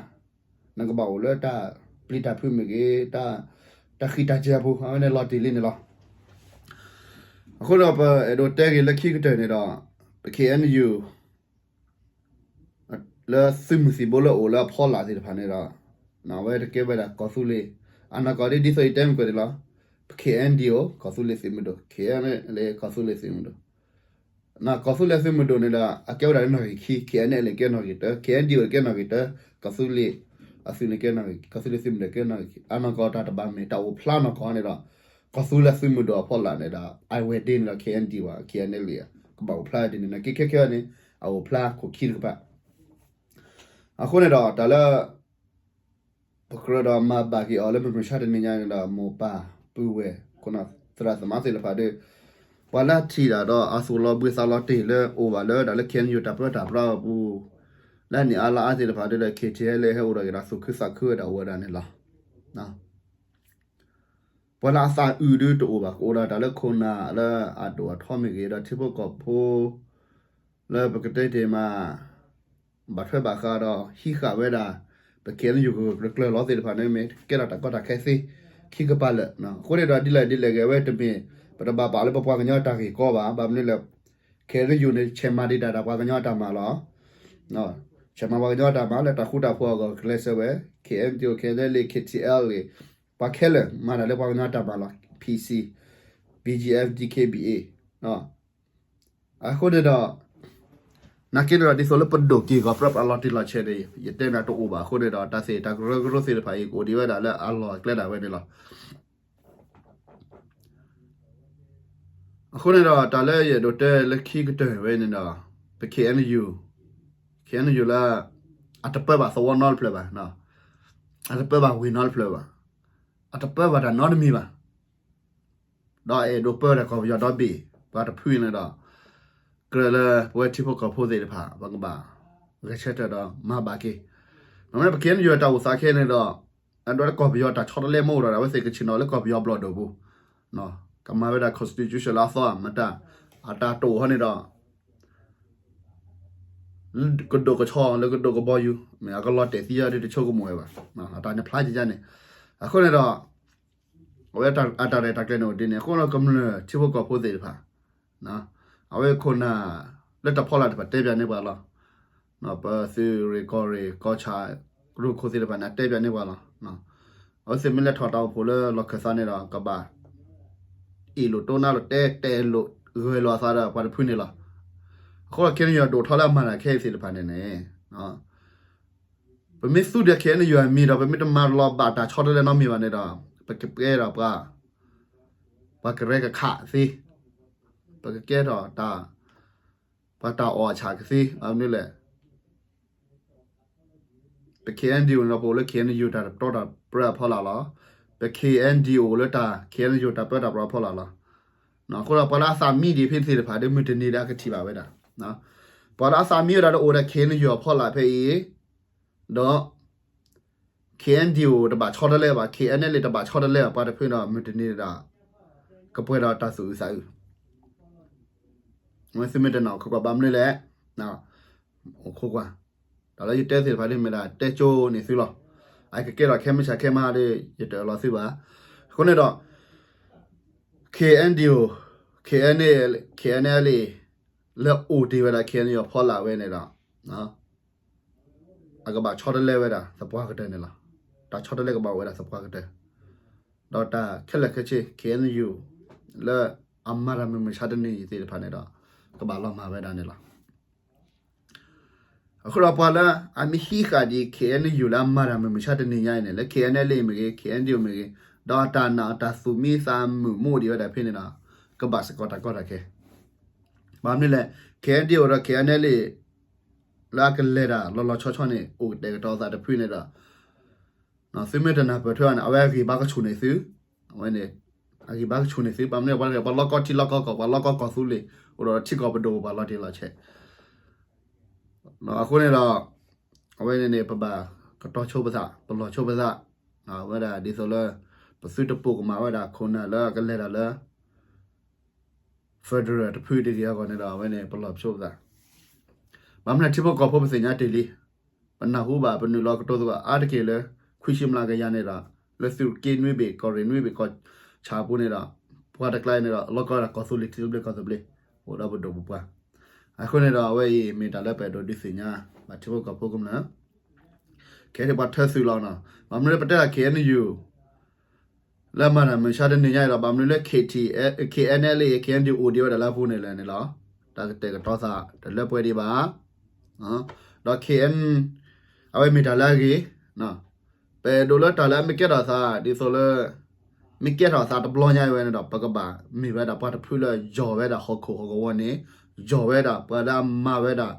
နကဘၣ်အိၣ်လၢတၢ်ပျံၤတၢ်ဖုးမ့ၢ်ဂ့ၤ တၢ်ဃံးတၢ်စဲၤအပူၤ အဝဲန့ၣ်လီၤတံၢ်လံန့ၣ်လီၤ. အဃိဒီးပအဲၣ်ဒိးတဲဂ့ၤလၢခံကတၢၢ်န့ၣ်ဒီး ပ K N U လၢသုးမုၢ်သံၣ်ဘိလၢအိၣ်လၢအဖီလာ်သ့ၣ်တဖၣ်န့ၣ်ဒီး အဝဲတကဲဝဲဒၣ်ကီၢ်သူလ့ၤ အနီၢ်ကီၢ်ဒ်ဒ်သိးယတဲမုၢ်ကွဲးန့ၣ်လီၤ. K N D O ကီၢ်သူလ့ၤသုးမုၢ်ဒိၣ် K N L A ကီၢ်သူလ့ၤသုးမုၢ်ဒိၣ် ကီၢ်သူလ့ၤသုးမုၢ်ဒိၣ်န့ၣ်ဒီး အကဲဝဲဒၣ်လၢနီၣ်ဂံၢ်ခံ K N L A ကဲနီၣ်ဂံၢ်တၢ K N D O ကဲနီၣ်ဂံၢ်တၢ ကီၢ်သူလ့ၤ အသုးန့ၣ်ကဲနီၣ်ဂံၢ် ကီၢ်သူလ့ၤသုးမုၢ်ဒိၣ်ကဲနီၣ်ဂံၢ်ခံ အနီၢ်ကီၢ်တၢ်တဘၣ်မ့ၢ်တၢ်အိၣ်ဖျါနီၢ်ကီၢ်န့ၣ်ဒီး ကီၢ်သူလ့ၤသုးမုၢ်ဒိၣ်အဖီလာ်န့ၣ်ဒီး အဝဲဒ်န့ၣ်ဒီး K N D O ဝဲ K N L A ကဘၣ်အိၣ်ဖျါဒ်န့ၣ် နကဲခဲခဲန့ၣ် အအိၣ်ဖျါခိၣ်ခံတကပၤ အဃိန့ၣ်ဒီးတၢ်လၢ ပကြၢးဒီးမၤဘၣ်က့ၤအီၤလၢမုၢ်မဆါတနံၤညါန့ၣ်ဒီး မိၢ်ပၢ်ပုၢ်ဝဲၢ် ခိၣ်နၢ်သရၣ်သမါသ့ၣ်တဖၣ်ဒီး ပှၤလၢထံၣ်တၢ်ဒီးအသူၣ်လီၤဘှံးသးလီၤတ့ၢ်လၢအိၣ်ဘၣ်လၢဒၣ်လၢ K N U တၢ်ပၢတၢ်ပြးအပူၤ လၢအနံၣ်အါလါအါသ့ၣ်တဖၣ်ဒီး K T L ဟဲအိၣ်ဒီးက့ၤဒီးသူၣ်ခုသးခုဝဲဒၣ်အိၣ်ဝဲဒၣ်န့ၣ်လီၤ. ပှၤလၢအသးအုးဒုတအိၣ်ဘၣ် ကအိၣ်ဒၣ်တၢ်လၢခိၣ်နၢ်လၢအဒိၣ်အထီမ့ၢ်ဂ့ၤဒီးထံဖိကီၢ်ဖိ လၢပကတဲတ့ၢ်မး ဘၣ်ထွဲဘၣ်ဃးဒီးဟံးဃာ်ဝဲဒၣ် ပ K N U ကဂၢၢ်ကျၢၤကျၢၤလီၤသ့ၣ်တဖၣ်န့ၣ် မ့ၢ်ကဲထီၣ်တၢ်ကီတၢ်ခဲသ့ ခံကပၤလၢာ် အဃိန့ၣ်ဒီးဒ်လဲၣ်ဒ်လဲၣ်ဂ့ၤ အဝဲတမ့ၢ် ပတဘၣ်ပာ်လၢပပှၤကညီတၢ်ဂ့ၢ်ကီဘၣ် ဘၣ်မနုၤလဲၣ် K N U န့ၣ် ဆဲးမၤဒံးတၢ်ဒီးပှၤကညီအတၢ်မၤလီၤ. ဆဲးမၤပှၤကညီအတၢ်မၤလၢတၢ်ဃူတၢ်ဖိးအဂီၢ် ကျဲးစၢးဝဲ K N D O K N L A K T L ဂ့ၤ ပှၤခဲလၢာ်မၤတၢ်လၢပှၤကညီအတၢ်မၤလီၤ P C P BGF DKBA အဃိန့ၣ်ဒီး နာ်က့န့ၣ်ဒီး ဒ်သိးလၢပဒိၣ်က့ၤဂီၤပြၢပှၤလီၤတံၢ်လီၤဆဲးန့ၣ် ယတဲမ့ၢ်တအိၣ်ဘၣ်အဃိန့ၣ်ဒီး တၢ်သ့ၣ်တၢ်ကရၢကရိသ့ၣ်တဖၣ်အံၤ ကအိၣ်ဒံးဝဲဒၣ်လၢအလီၢ်အကျဲဒၣ်ဝဲန့ၣ်လီၤ. အဃိန့ၣ်ဒီး တၢ်လၢယအဲၣ်ဒိးတဲလၢခံကတၢၢ်ဝဲန့ၣ်ဒီး ပ KNU, KNU လၢ အတပၢဘၣ်သဝီနီတဖျၢၣ်ဘၣ်, အတပၢဘၣ်ဝ့ၢ်နီတဖျၢၣ်ဘၣ်, အတပၢဘၣ်တၢ်နီတမံၤဘၣ်. ဒီးအဲၣ်ဒိးပၢတၢ်ကီၢ်ပယီၤဒီဘ့ၣ် ပှၤတဖုန့ၣ်ဒီး ကြၢးလၢပဝဲထံဖိကီၢ်ဖိသ့ၣ်တဖၣ် ပကဘၣ်ဂဲၤဆၢထၢၣ်ဒီးမၤဘၣ်က့ၤ. မ့မ့ၢ်ပ KNU တၢ်အိၣ်သးခဲန့ၣ်ဒီး အဒိလၢကီၢ်ပယီၤတၢ်ဆီတလဲမ့ၢ်အိၣ်ဒီး အဝဲသ့ၣ်ကဆ့ၣ်နီၤလၢကီၢ်ပယီၤဘျီၣ်ဒိၣ်ပူၤ ကမၤဝဲဒၣ် constitution လၢအသီမတၤ အတၢ်တိာ်ဟီန့ၣ်ဒီး ကဒိၣ်ကဆီလၢကဒိၣ်ကဘီယူၤ မ့ၢ်အကလီၤတဲာ်သံအီၤဒ်တဆိကမိၣ်ဝဲဘၣ်. အတၢ်န့ၣ်ဖျါကယါန့ၣ် အဃိန့ၣ်ဒီး အဝဲအတၢ်ရဲၣ်တၢ်ကျဲၤန့ၣ်အိၣ်ဒ်န့ၣ် အဃိဒီးကမျၢၢ်ထံဖိကီၢ်ဖိသ့ၣ်တဖၣ် အဝဲခိၣ်နၢ်လၢတၢ်ဖီလာ်တဖၣ်တဲပၠးန့ၢ်ပှၤလီၤ. ပသုးရ့ၣ်ကီၢ်ရ့ၣ်ကီၢ်ဆၣ် ရူၢ်ခိၣ်သ့ၣ်တဖၣ်န့ၣ် အတဲပၠးန့ၢ်ပှၤလီၤ. အဝဲသ့ၣ်မ့ၢ်လဲၤထီၣ်တၢ်အိၣ်ဖှိၣ်လၢလီၢ်ခၢၣ်သးန့ၣ်ဒီး ကဘၣ် အ့ၣ်လိာ်တိၢ်နါလိာ်တဲတဲလိာ်ဂဲၤလိာ်အသးဒီးပှၤတဖုန့ၣ်လီၤ. အဃိဒီး KNU ဒိၣ်ထီၣ်လၢအမၤတၢ်ခဲအံၤသ့ၣ်တဖၣ်န့ၣ်န့ၣ် ပမ့ၢ်သူဒီး KNU အမံၤဒီး ပမ့ၢ်တမၤလီၤဘၣ်တၢ်ဆီတလဲနီတမံၤဘၣ်န့ၣ်ဒီး ပကကဲဒီးပှၤ ပှၤကရဲကခးသ့, ပကကဲထီၣ်တၢ် ပှၤတၢ်အီၣ်အဆၣ်ကသ့ ဘၣ်မနုၤလဲၣ် ပ KNDO န့ၣ်ဒီး ပအိၣ်လၢ KNU တၢ်ပတီတၢ်ပြၢအဖီလာ်လီၤ. ပ KNDO အိၣ်လၢတၢ် KNU တၢ်ပၢတၢ်ပြးအဖီလာ်လီၤ. အဃိဒီးပှၤလၢအသးမံဒံးဖဲသ့ၣ်တဖၣ်ဒီး မုၢ်တနံၤဒီးအကထံၣ်ဘၣ်ဝဲဒၣ်, ပှၤလၢအသးမံဝဲဒၣ်ဒီးအိၣ်ဒီး KNU အဖီလာ်ဖဲအံၤ ဒီး KNDO တဘၣ်ဆီတလဲဘၣ်, KNLA တဘၣ်ဆီတလဲဘၣ်, ပှၤတဖုဒီး မုၢ်တနံၤဒီး ကပှဲၤဒီးတၢ်သူၣ်အုးသးအုး ဝဲသုမ့ၢ်တနာ် အိၣ်ခိးကွၢ်ဘၣ်မနုၤလဲၣ်, အိၣ်ခိးကွၢ်, တၢ်လၢယတဲသ့ၣ်တဖၣ်ဒ်မ့ၢ်ဒၣ်တဲကၠိန့ၢ်သုလီၤ. အကကဲထီၣ်ခဲမုၢ်ဆါခဲမုၢ်ဟါဒီး ယတအၢၣ်လီၤသုဘၣ်. အဃိန့ၣ်ဒီး KNDO, KNA, KNLA လၢအိၣ်တ့ၢ်ဝဲဒၣ် KNU အဖီလာ်ဝဲန့ၣ်ဒီး အကဘၣ်ဆီတလဲဝဲဒၣ်သပှၢ်ကတၢၢ်န့ၣ်လီၤ. တၢ်ဆီတလဲကဘၣ်အိၣ်ဝဲဒၣ်သပှၢ်ကတၢၢ်, ဒီးတၢ်ခဲလၢာ်ခဲဆ့ KNU လၢအမၤတၢ်မုၢ်မဆါတနံၤအံၤသ့ၣ်တဖၣ်န့ၣ်ဒီး ကဘၣ်လီၤမၢ်ဝဲဒၣ်န့ၣ်လီၤ. အဃိဒီးပှၤလၢအမ့ၢ်ဟံးဃာ်ဒံး KNU လၢအမၤတၢ်မုၢ်မဆါတနံၤညါအံၤန့ၣ် လၢ KNLA မ့ၢ်ဂ့ၤ KNDO မ့ၢ်ဂ့ၤ, ဒီးအတၢ်နာ်အတၢ်သူၣ်မံသးမုာ်မ့ၢ်အိၣ်ဒံးဝဲဒၣ်ဖဲန့ၣ်ဒီး ကဘၣ်စ့ၢ်ကီးတၢ်ကီတၢ်ခဲ ဘၣ်မနုၤလဲၣ်, KNDO ဒီး KNLA လၢအကလဲၤတၢ်လီၤလီၤဆီဆီန့ၣ် အိၣ်ကတဲာ်ကတီၤသးတဖုန့ၣ်ဒီး သုမ့ၢ်တနၢ်ပၢၢ်ထွဲအီၤန့ၣ် အဝဲအဂံၢ်ဘါကဆူၣ်န့ၢ်သု, အဝဲန့ၣ် အဂံၢ်ဘါကဆူၣ်န့ၢ်သု, ဘၣ်မနုၤပှၤတဂၤ ပှၤလီၢ်ကီၢ်ထံလီၢ်ကီၢ်ကီၢ် ပှၤလီၢ်ကီၢ်ကီၢ်သူလ့ၤ အိၣ်ဒီးထံကီၢ်ပဒိၣ်ပှၤလီၤတံၢ်လီၤဆဲး အဃိန့ၣ်ဒီး အဝဲန့ၣ်န့ၣ် ပဘၣ်ကတီၤဆိပသး ပလီၢ်ဆိပသး, ဝဲဒၣ်ဒ်သိးလၢ ပသုတပိာ်ကမၣ်ဝဲဒၣ်ခိၣ်နၢ်လၢအကလဲၤတၢ်လၢ federal တဖုတဂ့ၤအဂီၢ်န့ၣ်ဒီး အဝဲန့ၣ် ပလီၢ်ဆိပသး, ဘၣ်မနုၤထံဖိကီၢ်ဖိပသ့ၣ်ညါတ့ၢ်လံ, ပနၢ်ဟူဘၣ်ပနုာ်လီၤကတိၤသကိးအါတက့ၢ်လၢ ခွံဆံမျးကယၤန့ၣ်ဒီး လၢသုးက့နွံဘ့ၣ် ကီၢ်ရ့ၣ်နွံဘ့ၣ် ကီၢ်ဆၣ်အပူၤန့ၣ်ဒီး ပှၤတကျါန့ၣ်ဒီး လီၢ်ကီၢ်ဒၣ်ကီၢ်သူလ့ၤထံသဘျ့ကီၢ်သဘျ့ အိၣ်ဒီးပဒိၣ်ပပှၢ်, အဃိန့ၣ်ဒီး အဝဲအံၤမ့ၢ်တၢ်လၢပအဲၣ်ဒိးဒုးသ့ၣ်ညါ ဘၣ်ထံဖိကီၢ်ဖိကမျၢၢ် ခဲအံၤပှၤထၢသုးလီၤနီၤ, ဘၣ်မနုၤလၢပတဲဒၣ် KNU လၢမၤတၢ်မုၢ်မဆါတနံၤညါအံၤဒီး ဘၣ်မနုၤလၢ KT, KNLA KNDO အိၣ်ဒံးဝဲဒၣ်လၢအပူၤန့ၣ်လဲၣ်န့ၣ်လီၤ. တၢ်ကတဲာ်ကတီၤသးတလၢပှဲၤဒံးဘၣ်, ဒီး KN အဝဲမ့ၢ်တၢ်လၢအဂ့ၤ, ပအဲၣ်ဒိးလၢတၢ်လၢအမ့ၢ်ကဲထီၣ်သး ဒ်သိးလၢ မ့ၢ်ကဲထီၣ်သးတဘျီညါအံၤဝဲန့ၣ်ဒီး ပကဘၣ်မ့ၢ်ဝဲဒၣ်ပှၤတဖုလၢယီၢ်ဝဲဒၣ်ဟီၣ်ခိၣ်ဟီၣ်ကဝီၤန့ၣ်, ယီၢ်ဝဲဒၣ်ပှၤလၢအမၤဝဲဒၣ်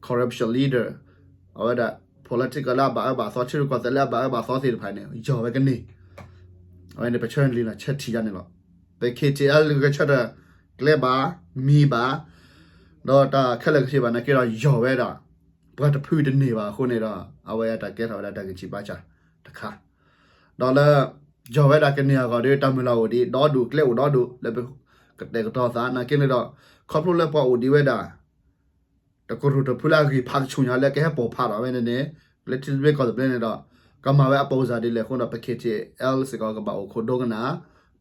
corruption leader, အဝဲဒၣ် political လၢအဘၣ်အၢဘၣ်သီ ထံရူၢ်ကီၢ်သဲးလၢအဘၣ်အၢဘၣ်သီသ့ၣ်တဖၣ်န့ၣ် ယီၢ်ဝဲကန့ၢ်, အဝဲန့ၣ် ပဆၢလံလီၤဆၢထံၣ်ယါန့ၣ်လီၤ. ပ KTL ဂဲၤဆၢထၢၣ်ကျဲဘၣ် မံၤဘၣ် ဒီးတၢ်ခဲလၢာ်ကဆ့ဘၣ် နာ်က့ဒီးယီၢ်ဝဲဒၣ် ပှၤတဖုတန့ၢ်ဘၣ်အဃိန့ၣ်ဒီး အဝဲအတၢ်ကဲထီၣ်ဝဲဒၣ်တၢ်ဂံၢ်စၢ်ဘါစၢ်တခါ, ဒီးလၢ ယီၢ်ဝဲဒၣ်ကန့ၢ်အဂီၢ်ဒီး တၢ်မုၢ်လၢ်အိၣ်ဒံး ဒီဒူၣ်ကျဲအိၣ်ဒီဒူၣ် လၢပကတဲာ်ကတီၤသး နာ်က့န့ၣ်ဒီး ခီဖျိလၢပှၤအိၣ်ဒံးဝဲဒၣ် တကရူၢ်တဖုလၢအဂံၢ်ဖးကဆူၣ်ညါလၢကဟဲပိာ်ဖးဒီးဝဲန့ၣ်န့ၣ် လၢထံသဘျ့ကီၢ်သဘျ့န့ၣ်ဒီး ကမၤဝဲအပိၢ်စၢ်ဒ်လဲၣ်အဃိဒီး ပ KTL စ့ၢ်ကီးကဘၣ်အိၣ်ခိးဒိကနၣ်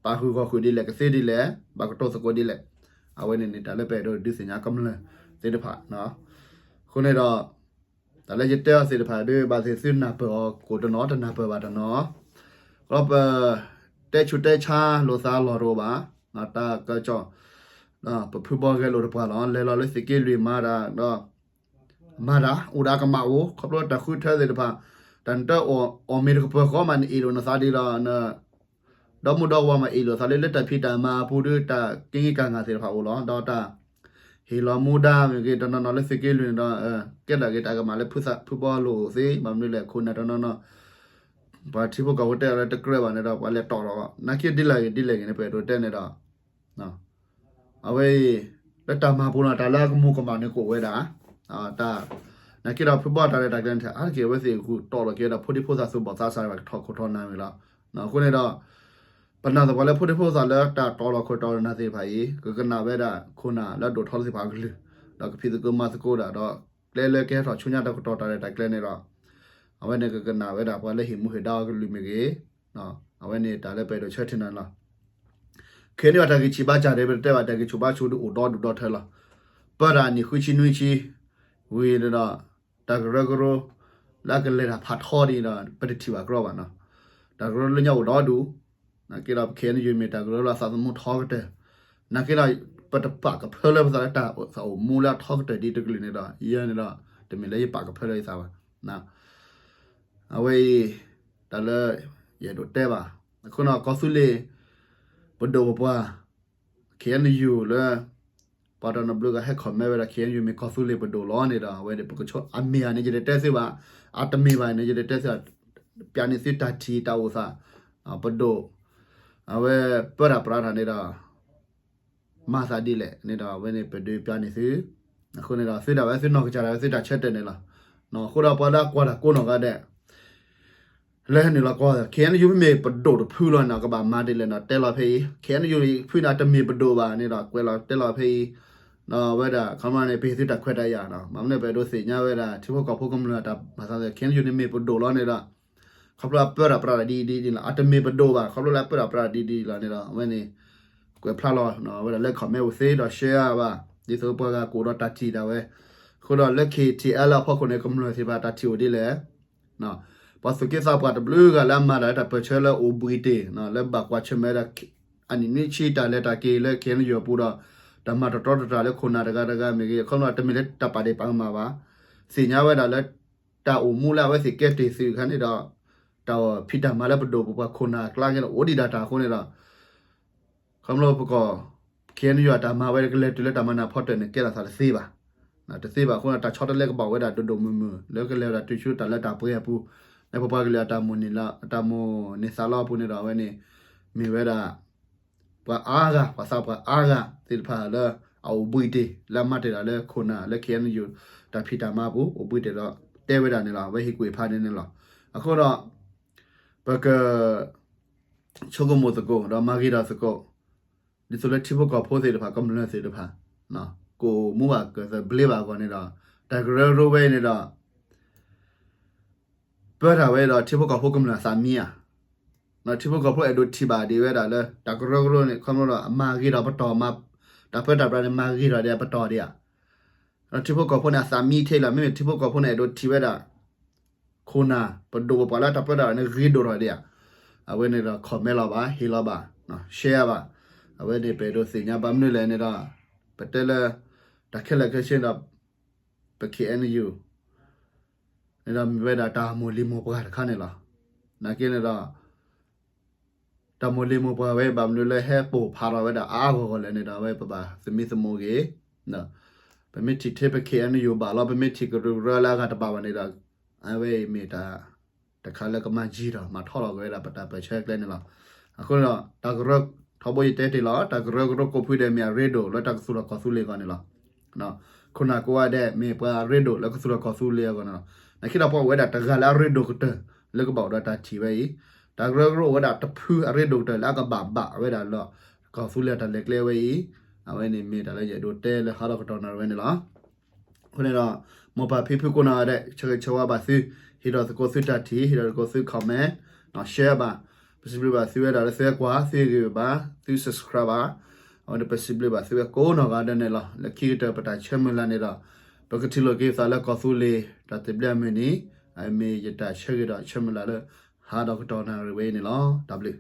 ပာ်ဃုာ်ဂီၢ်ဃုာ်ဒ်လဲၣ် ကသ့ဒ်လဲၣ် ဘၣ်ကတိၤသကိးဒ်လဲၣ်, အဝဲန့ၣ်န့ၣ် တၢ်လၢပအဲၣ်ဒိးဒုးသ့ၣ်ညါကမျၢၢ်သ့ၣ်တဖၣ်, အဃိန့ၣ်ဒီး တၢ်လၢယတဲအီၤသ့ၣ်တဖၣ်ဒီး ဘၣ်သ့ၣ်သုနၢ်ပၢၢ်အီၤကိးတနီၤ တနၢ်ပၢၢ်ဘၣ်တနီၤ, ဒီးပ တဲဆူးတဲဆါလိာ်သးလီၢ်တအိၣ်ဘၣ် အတၢ်ကစီၣ် ပဖုဘီဂဲၤလိာ်တပှၤလီၤ. လဲၤလီၤလၢသုးက့လွံၢ်မၤတၢ်ဒီး မၤတၢ်အိၣ်ဒီးအကမၣ်အိၣ် ခီဖျိတၢ်ဃုထၢသ့ၣ်တဖၣ် တၢ်နတအီၣ်မ့ၤတကပၢၤဃီမး နအ့ၣ်လိာ်နသးဒ်လီၤ ဒီမုၢ်ဒီဝၤမးအ့ၣ်လိာ်သးလၢ လၢတၢ်ဖံးတၢ်မၤအပူၤဒီး တၢ်က့ငံကၢ်ငါ်သ့ၣ်တဖၣ်အိၣ်လီၤ. ဒီးတၢ်ဟ့ၣ်လီၤမူဒါမ့ၢ်ဂ့ၤ တနီၤနီၤလၢသုးက့လွံၢ်န့ၣ်ဒီး ကဲဒၣ်ဂ့ၤတၢ်ကမၣ်လၢဖုဘီလိာ်သ့ ဘၣ်မနုၤလဲၣ် ခိၣ်နၢ်တနီၤနီၤ ပှၤထံဖိကီၢ်ဖိတဲအီၤလၢတကြၢးဘၣ်န့ၣ်ဒီး ပှၤလဲၤတီၣ်ထီၣ် နာ်က့ဒ်လဲၣ်ဂ့ၤဒ်လဲၣ်ဂ့ၤန့ၣ် ပအဲၣ်ဒိးတဲန့ၣ်ဒီး အဝဲအံၤ လၢတၢ်မၤပူၤန့ၣ် တၢ်လၢအကမူၤကမၣ်န့ၣ်ကအိၣ်ဝဲဒၣ် တၢ် နာ်က့ဒီးဖုဘီတၢ်ရဲၣ်တၢ်ကျဲၤန့ၣ် အါတက့ၢ်အဝဲသ့ၣ်ဂုာ်တီၣ်လီၤက့ၤဒီး ဖိဒံဖိသၣ်သူၣ်ဘီၣ်သးစၢ် ကထီၣ်ခိၣ်ထီၣ်နၢ်ဝဲလီၤ. အဃိန့ၣ်ဒီး ပနာ်သပှၢ်လၢဖိဒံဖိသၣ်လၢတၢ်တီၣ်လီၤခိၣ်တီၣ်လီၤနၢ်သ့ၣ်တဖၣ်အံၤ ကကနၣ်ဝဲဒၣ်ခိၣ်နၢ်လၢအဒိၣ်ထီၣ်လၢသ့ၣ်တဖၣ်အကလုၢ် ဒီးကဖံးသကိးမၤသကိးဒၣ်ဒီး ကျဲလၢကဟဲထီၣ်ဆူညါတၢ်ကတီၢ်တၢ်ရဲၣ်တၢ်ကျဲၤန့ၣ်ဒီး အဝဲန့ၣ်ကကနၣ်ဝဲဒၣ်ပှၤလၢဟ့ၣ်မူဟ့ၣ်ဒါအီၤကလုၢ်မ့ၢ်ဂ့ၤ အဝဲန့ၣ်တၢ်လၢပအဲၣ်ဒိးဆၢထၢၣ်နၢ်လီၤ. ခဲအံၤန့ၣ်ဘၣ်တၢ်ဂံၢ်ဆံးဘါစၢ်ဒ်ပတဲဘၣ် တၢ်ဂံၢ်ဆံးဘါစၢ်ဒ်အိၣ်ဒီဒူၣ်ဒီထၢလီၤ. ပၢတၢ်နံၣ်ဃုဆံနွံဆံ ဝံၤန့ၣ်ဒီး တၢ်ကရၢကရိ လၢအကလဲၤတၢ်ဖးထီဒ်န့ၣ်ဒီး ပတထံၣ်ဘၣ်ကြီဘၣ်နီၤ. တၢ်ကရၢလၢညါအိၣ်ဒီဒူၣ် နာ်က့ဒီး ပ ခ့ၣ်အဲၣ်ယူၣ် မ့ၢ်တၢ်ကရၢလၢအသးသမူထီကတၢၢ် နာ်က့ဒီး ပတပာ်ကဖၢလၢပသးလၢတၢ်အိၣ်မူလၢအထီကတၢၢ်ဒ်တကလုာ်န့ၣ်ဒီး ယဲန့ၣ်ဒီး တမ့ၢ်လၢယပာ်ကဖၢလၢယသးဘၣ်. အဝဲအံၤ တၢ်လၢ ယအဲၣ်ဒိးတဲဘၣ်. အဃိန့ၣ် ကီၢ်သူလ့ၤ ပဒိၣ်ပပှၢ် ခ့ၣ်အဲၣ်ယူၣ် လၢ ပှၤတနီၤဘျုးဂၤဟဲ comment ဝဲဒၣ် ခ့ၣ်အဲၣ်ယူၣ် မ့ၢ်ကီၢ်သူလ့ၤပဒိၣ်လီၤန့ၣ်ဒီး အဝဲန့ၣ် ပကဆိ အမ့ၢ်ဧါန့ၣ် ယတတဲသုဘၣ်, အတမ့ၢ်ဘၣ်န့ၣ် ယတတဲသုဘၣ်, ပျးန့ၢ်သုတၢ်ထံၣ်တၢ်အိၣ်သး, ပဒိၣ်, အဝဲပၢတၢ်ပြးတၢ်န့ၣ်ဒီး မၤသးဒ်လဲၣ်န့ၣ်ဒီး အဝဲန့ၣ် ပဒုးပျးန့ၢ်သု, အဃိန့ၣ်ဒီး သုဒၣ်ဝဲသုနီၢ်ကစၢ်ဒၣ်ဝဲသုတၢ်ဆၢတဲာ်န့ၣ်လီၤ. အဃိဒီးပှၤလၢအကွၢ်တၢ်ကိးနီၢ်ဂၤဒဲး လၢဟဲနုာ်လီၤကွၢ် ခ့ၣ်အဲၣ်ယူၣ် မ့ၢ်ပဒိၣ်တဖုလီၤန့ၣ် ကဘၣ်မၤဒ်လဲၣ်န့ၣ် တဲလီၤဖဲအံၤ, ခ့ၣ်အဲၣ်ယူၣ် ဖုန့ၣ် အတမ့ၢ်ပဒိၣ်ဘၣ်န့ၣ်ဒီး ကွဲးလီၤတဲလီၤဖဲအံၤ, ဒီးအဝဲဒၣ် ခီမီန့ၣ် ပဟ့ၣ်သုတၢ်ခွဲးတၢ်ယာ်, မ့ၢ်မနုၤပအဲၣ်ဒိးသ့ၣ်ညါဝဲဒၣ် ထံဖိကီၢ်ဖိကမျၢၢ်တၢ်မၤသး ခ့ၣ်အဲၣ်ယူၣ်န့ၣ်မ့ၢ်ပဒိၣ်လီၤန့ၣ်ဒီး ခီဖျိလၢအပၢတၢ်ပြးတၢ်ဒ်အံၤဒ်အံၤလီၤ, အတမ့ၢ်ပဒိၣ်ဘၣ် ခီဖျိလၢအပၢတၢ်ပြးတၢ်ဒ်အံၤဒ်အံၤလီၤန့ၣ်ဒီး အဝဲန့ၣ် ကွဲးဖျါလီၤဝဲဒၣ်လၢ comment အိၣ်သ့ဒီး share ဘၣ်, ဒ်သိးပှၤဂၤကအိၣ်ဒီးတၢ်ထံၣ်ဒၣ်ဝဲ, အဃိဒီးလၢ ခ့ၣ်ထံၣ်အဲၣ်လၢအဖီခိၣ်န့ၣ် ကမျၢၢ်သ့ၣ်တဖၣ်တၢ်ထံၣ်အိၣ်ဒ်လဲၣ် ပှၤသူၣ်က့သးပှၢ်တဘျုးဂၤလၢအမၤတၢ်လၢတၢ်ပၢၢ်ဆၢလၢအိၣ်ဘှံးတ့ၢ် လၢဘၣ်ကွၢ်ဆၢၣ်မဲာ်ဝဲဒၣ် အနံၣ်နွံဆံတၢ်လဲၤတၢ်က့ၤလၢ ခ့ၣ်အဲၣ်ယူၣ် အပူၤဒီး တၢ်မၤတတီတတြၢ်လၢခိၣ်နၢ်တဂၤတဂၤမ့ၢ်ဂ့ၤ ခီဖျိတမ့ၢ်လၢတၢ်ပာ်ဒ့ၣ်ပာ်ကမၣ်ဘၣ်, သ့ၣ်ညါဝဲဒၣ်လၢ တၢ်အိၣ်မူလၢအဝဲသ့ၣ်ကဲတ့ၢ်သုးအခါန့ၣ်ဒီး တၢ်ဖံးတၢ်မၤလၢပဒိၣ်ပပှၢ်ခိၣ်နၢ်အကျါက့ၤဒီး အိၣ်ဒံးဒၣ်တၢ်အဃိန့ၣ်ဒီး ခီဖျိပကီၢ် ခ့ၣ်အဲၣ်ယူၣ် အတၢ်မၤဝဲကလဲၤတုၤလၢတၢ်မၤနၢ်ဖီတၢၢ်န့ၣ် ကဲထီၣ်သးတသ့ဘၣ်, တသ့ဘၣ်အဃိန့ၣ် တၢ်ဆီတလဲကဘၣ်အိၣ်ဝဲဒၣ်ဒိၣ်ဒိၣ်မုၢ်မုၢ် လၢကလဲၤဝဲဒၣ်တုၤဆူတၢ်လၢတၢ်ပှဲၤအပူၤ, လၢပပှၤကလုာ်အတၢ်မိၣ်န့ၢ်လီၤ အတၢ်မိၣ်န့ၢ်သးလီအပူၤန့ၣ်ဒီး အဝဲန့ၣ် မ့ၢ်ဝဲဒၣ် ပှၤအါဂၤ ပှၤသးပှၢ်အါဂၤသ့ၣ်တဖၣ်လၢ အအိၣ်ဘှံးတ့ၢ် လၢအမၤတ့ၢ်ဒၣ်လၢခိၣ်နၢ်လၢ ခ့ၣ်အဲၣ်ယူၣ် တၢ်ဖံးတၢ်မၤအပူၤ အိၣ်ဘှံးတ့ၢ်ဒီး တဲဝဲဒၣ်န့ၣ်လီၤ. အဝဲဟ့ၣ်ကူၣ်ဖးန့ၣ်န့ၣ်လီၤ. အဃိဒီး ပက ဆိကမိၣ်သကိး ဒီးမၤဂ့ၤထီၣ်သကိး ဒ်သိးလၢထံဖိကီၢ်ဖိသ့ၣ်တဖၣ် ကမျၢၢ်သ့ၣ်တဖၣ် ကအိၣ်မူဘၣ်ကသဘျ့ဘၣ်အဂီၢ်န့ၣ်ဒီး တၢ်ကရၢကရိဝဲအံၤန့ၣ်ဒီး ပၢတၢ်ဝဲဒီးထံဖိကီၢ်ဖိကမျၢၢ်အသးမံဧါ, ဒီးထံဖိကီၢ်ဖိအဲၣ်ဒိးထံၣ်ဘၣ်ဒံးဝဲဒၣ်လၢ တၢ်ကရၢကရိန့ၣ် ခီဖျိဒီးအမၤဂ့ၤထီၣ်ပတီၢ်မး, တၢ်ပၢတၢ်ပြးန့ၣ် မၤဂ့ၤထီၣ်ဒံးပတီၢ်ဒံးဧါ, ဒီးထံဖိကီၢ်ဖိန့ၣ် အသးမံထဲလီၤ. မ့မ့ၢ်ထံဖိကီၢ်ဖိန့ၣ် အဲၣ်ဒိးထံၣ်ဝဲဒၣ် ခိၣ်နၢ် ပဒိၣ်ပပှၢ်လၢတၢ်ပၢတၢ်ပြးန့ၣ် ဂ့ၤဒိၣ်ထီၣ်ဒံးဧါ, အဝဲန့ၣ်ဒီး comment လီၤဘၣ် ဟ့ၣ်လီၤဘၣ် share ဘၣ်, အဝဲန့ၣ်ပအဲၣ်ဒိးသ့ၣ်ညါဘၣ်မနုၤလဲၣ်န့ၣ်ဒီး ပတဲလၢ တၢ်ခဲလၢာ်ခဲဆ့ဒီး ပ ခ့ၣ်အဲၣ်ယူၣ် န့ၣ်ဒီးမ့ၢ်ဝဲဒၣ်တၢ်မိၢ်လံၤမိၢ်ပှၢ်တခါန့ၣ်လီၤ. နာ်က့န့ၣ်ဒီး တၢ်မိၢ်လံၤမိၢ်ပှၢ်ဝဲ ဘၣ်မနုၤလၢဟဲပိၢ်ဖးထီၣ်ဝဲဒၣ်အါအါဂီၢ်ဂီၢ်လဲၣ်န့ၣ်ဒီး အဝဲပဘၣ်သမံသမိးဂ့ၤ, ပမ့ၢ်ထံၣ်ထဲပ ခ့ၣ်အဲၣ်ယူၣ် ဘၣ်လီၤ ပမ့ၢ်ထံၣ်ကရၢကရိလၢအဂၤတဘၣ်ဘၣ်န့ၣ်ဒီး အဝဲအံၤမ့ၢ်တၢ် တခါလၢကမၤယံၤဒီး မၤထီၣ်လီၤက့ၤဝဲဒၣ်ပတၢ်ပၢၢ်ဆၢကျဲန့ၣ်လီၤ. အဃိန့ၣ်ဒီး တၢ်ကရၢ ထီဘိယတဲတ့ၢ်လီၤ တၢ်ကရၢကရိကိးဖုဒဲးမ့ၢ်အရ့ဒိၣ်လၢတၢ်ကသူၣ်ထီၣ်ကီၢ်သူလ့ၤအဂီၢ်န့ၣ်လီၤ. ခိၣ်နၢ်ကိးဂၤဒဲးမ့ၢ်ပှၤအရ့ဒိၣ်လၢကသူၣ်ထီၣ်ကီၢ်သူလ့ၤအဂီၢ်န့ၣ်လီၤ. နာ်က့ဒီးပှၤအိၣ်ဝဲဒၣ်တဂၤလၢအရ့ဒိၣ်ကတၢၢ်လၢကဘၣ်အိၣ်ဒီးတၢ်ထံၣ်ဝဲအံၤ, တၢ်ကရၢကရိအိၣ်ဝဲဒၣ်တဖုအရ့ဒိၣ်ကတၢၢ်လၢအကဘၣ်ဘၣ်ဝဲဒၣ်လၢ ကီၢ်သူလ့ၤအတၢ်လဲၤကျဲဝဲအံၤ, အဝဲန့ၣ်မ့ၢ်တၢ်လၢယအဲၣ်ဒိးတဲလၢဟါဒီးကတီၢ်နၣ်ရံၣ်ဝဲန့ၣ်လီၤ. အဃိန့ၣ်ဒီး မိၢ်ပၢ်ဖံဖုကိးနီၢ်ဂၤဒဲး ဆၢဂ့ၤဆၢဝါဘၣ်သု, ဟ့ၣ်ဒီးသကိးသုတၢ်ထံၣ် ဟ့ၣ်ဒီးသကိးသု comment, share ဘၣ်, ပစံးဘျုးဘၣ်သုဝဲဒၣ်လၢသုကွၢ် သုဂ့ၤဘၣ် သု subscribe ဘၣ်, အဝဲန့ၣ်ပစံးဘျုးဘၣ်သုဝဲကိးနီၢ်ဂၤဒဲးန့ၣ်လီၤ. လၢခံကတၢၢ်ပတၢ်ဆၢမုၢ်လၢ်န့ၣ်ဒီး ပကထံၣ်လိာ်က့ၤသးလၢကီၢ်သူလ့ၤ တၢ်သဘျ့အမုၢ်နံၤ, အမ့ၢ်ယတၢ်ဆၢဂ့ၤဒီးဆၢမုၢ်လၢ်လၢ ဟါဒီးကတီၢ်နၣ်ရံၣ်ဝဲအံၤန့ၣ်လီၤ. တၢ်ဘျုး